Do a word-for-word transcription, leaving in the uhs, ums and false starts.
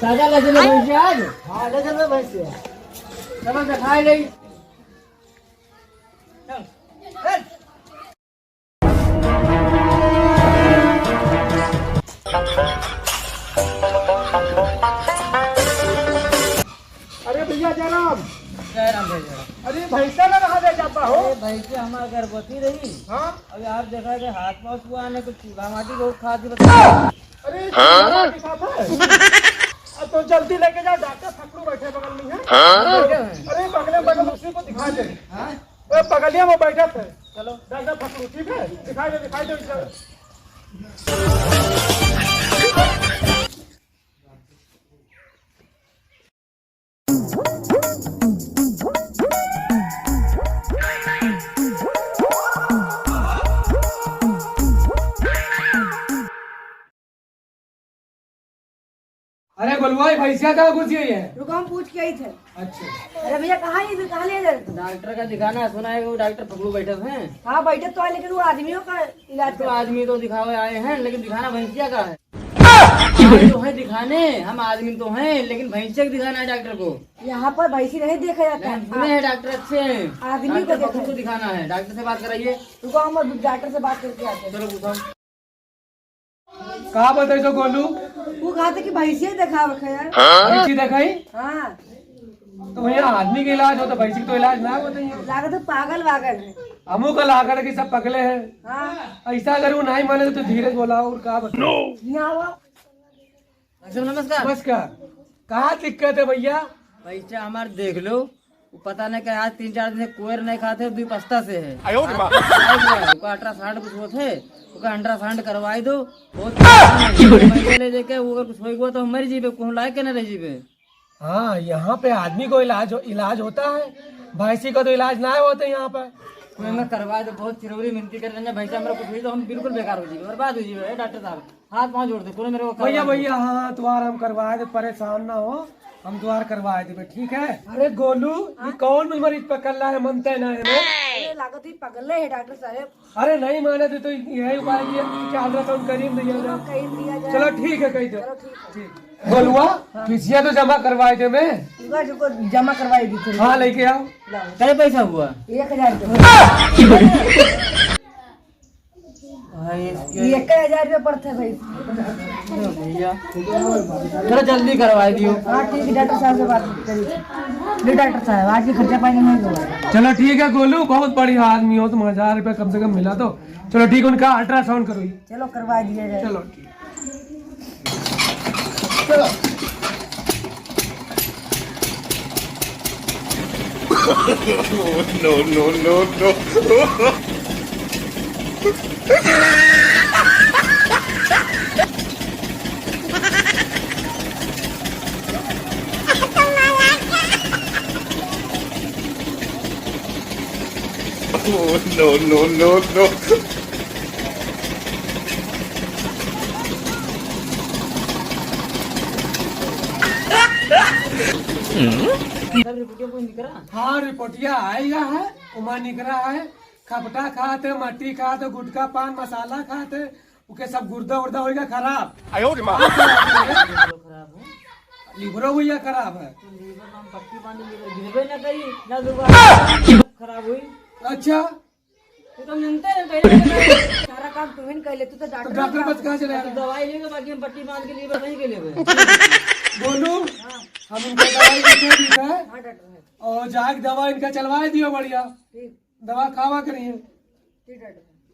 ताजा ले चलो भैंसिया आज। हाँ, ले चलो भैंसिया। चलो दिखाई ले। चल। अरे भैया जय राम। जय राम भैया। अरे भैंसा ना रहा दे जाबा हो। अरे भैंसा हमार गर्भवती रही। हाँ। अभी आप देखा के हाथ पाँव छुआ ने कुछ चूल्हा माटी बहुत खा दी बता। अरे हाँ? चूल्हा माटी खात है। अब तो जल्दी लेके जाओ, डॉक्टर फकरू बैठे बगल में है। हाँ? अरे बगले बगल उसी को दिखा दे। हाँ? ए, बगलिया में बैठा थे। चलो। डॉक्टर फकरू, ठीक है? दिखाई दे, दिखाई दे इधर। अरे गोलुआ, ये भैंसिया कहाँ घुसी है? रुको, हम पूछ के आई थे। अच्छा। अरे भैया, कहाँ ये, कहाँ ले जा रहे तुम? डॉक्टर का दिखाना है, सुना है वो डॉक्टर फकरू बैठे हैं। हाँ, बैठे तो है, लेकिन वो आदमियों का इलाज तो कर आदमी तो दिखावे आए हैं, लेकिन दिखाना भैंसिया का है। हम तो हैं दिखाने, हम आदमी तो हैं, लेकिन भैंसिया का दिखाना है डॉक्टर को। यहाँ पर भैंसी नहीं देखा जाता नहीं, है। सुने हैं डॉक्टर अच्छे हैं। आदमी को डॉक्टर देखा फकरू को है। दिखाना है, डॉक्टर से बात कराइए। रुको, हम अभी डॉक्टर से बात करके आते हैं। चलो पूछो। का बताई तो गोलू? वो कहा था कि भैंसिया देखावे के यार। भैंसी देखाई? हाँ। तो भैया आदमी के इलाज हो तो भैंसी के तो इलाज ना होता है। लागत है पागल वागल है। हमू का लागत है कि सब पगले हैं। हाँ। ऐसा अगर वो नहीं माने तो धीरज बोला और का बताई? यहाँ आओ। अच्छा, नमस्कार। नमस्कार। का दिक्कत है भैया? भैंसा हमार देख लो, वो पता नहीं क्या आज तीन चार दिन से कोयर नहीं खाते, दुई पस्ता से है। आयो रे माँ। ओका अल्ट्रासाउंड कुछ होत है, ओका अल्ट्रासाउंड करवाई दो। बहुत पैसा ले जाके वो अगर कुछ होई गवा तो हम मर जीबे, कहूँ लायक के न रह जीबे। हाँ, यहाँ पे आदमी को इलाज हो, इलाज होता है, भैंसी का तो इलाज ना होता यहाँ पर। कोई ना करवा दो, बहुत चिरौरी मिनती कर रहे हैं, भैंसा हमारा कुछ हुई तो हम बिल्कुल बेकार हो जीबे, बर्बाद हो जीबे। ए डॉक्टर साहब, हाथ पाँव जोड़ दे, कोनो मेरे को भैया, करवा दो। भैया, हाँ, तुम्हारा हम करवा दे, परेशान ना हो, हम तुम्हारा करवा देबे, ठीक है? अरे गोलू, ये हाँ? कौन मरीज पकड़ ला है, मनते ना है ना? अरे लागत ही पगले है डॉक्टर साहब। अरे नहीं माने तो, तो यही उपाय किया कि अल्ट्रासाउंड करीन दिया जाए। करीन दिया जाए। चलो ठीक है, कही दो। चलो ठीक है। ठीक। गोलुआ, हाँ। किसिया तो जमा करवाए दे मैं। रुको, रुको, जमा करवाई दी थी। हाँ, लेके आओ। लाओ। कै पैसा हुआ? एक हजार रुपये। भाई, इसके एक हजार रुपये पड़ते भाई। अरे भैया, चलो जल्दी करवा दियो। हाँ, ठीक है, डॉक्टर साहब से बात करिए। ले डॉक्टर साहब, आज के खर्चा पानी नहीं हुआ। चलो ठीक है गोलू, बहुत बढ़िया आदमी हो तुम, हजार रुपये कम से कम मिला तो। चलो ठीक है, उनका अल्ट्रासाउंड करो। चलो करवा दिया जाए। चलो ठीक। चलो। No, no, no, no। Oh, no, no, no, no। सर, रिपोर्टिया कोई निकला? हाँ, रिपोर्टिया आइगा है, उमा निकला है, खपटा खात है, मट्टी खात है, गुटखा, पान, मसाला खात है, ओके सब गुर्दा उर्दा होइगा खराब। आयो रे माँ। लिवरो खराब हो। लिवरो भैया खराब है। तो लिवर में हम पट्टी बांधे, लिवर गिरबे ना करी, ना दुआ। खराब हुई। अच्छा। तू तो मिलते हैं, पहले सारा काम तू ही कर ले, तू तो तो डॉक्टर डॉक्टर का बस कहाँ चले आ रहे हैं? दवाई लेके बाकी हम पट्टी बांध के लिवर सही के लेबे। बोलू, हाँ। हम इनका दवाई लिखे दी है। हाँ, डॉक्टर साहब। और जाके दवा इनका चलवा दियो बढ़िया। ठीक। दवा खावा करिए। ठीक है, डॉक्टर साहब।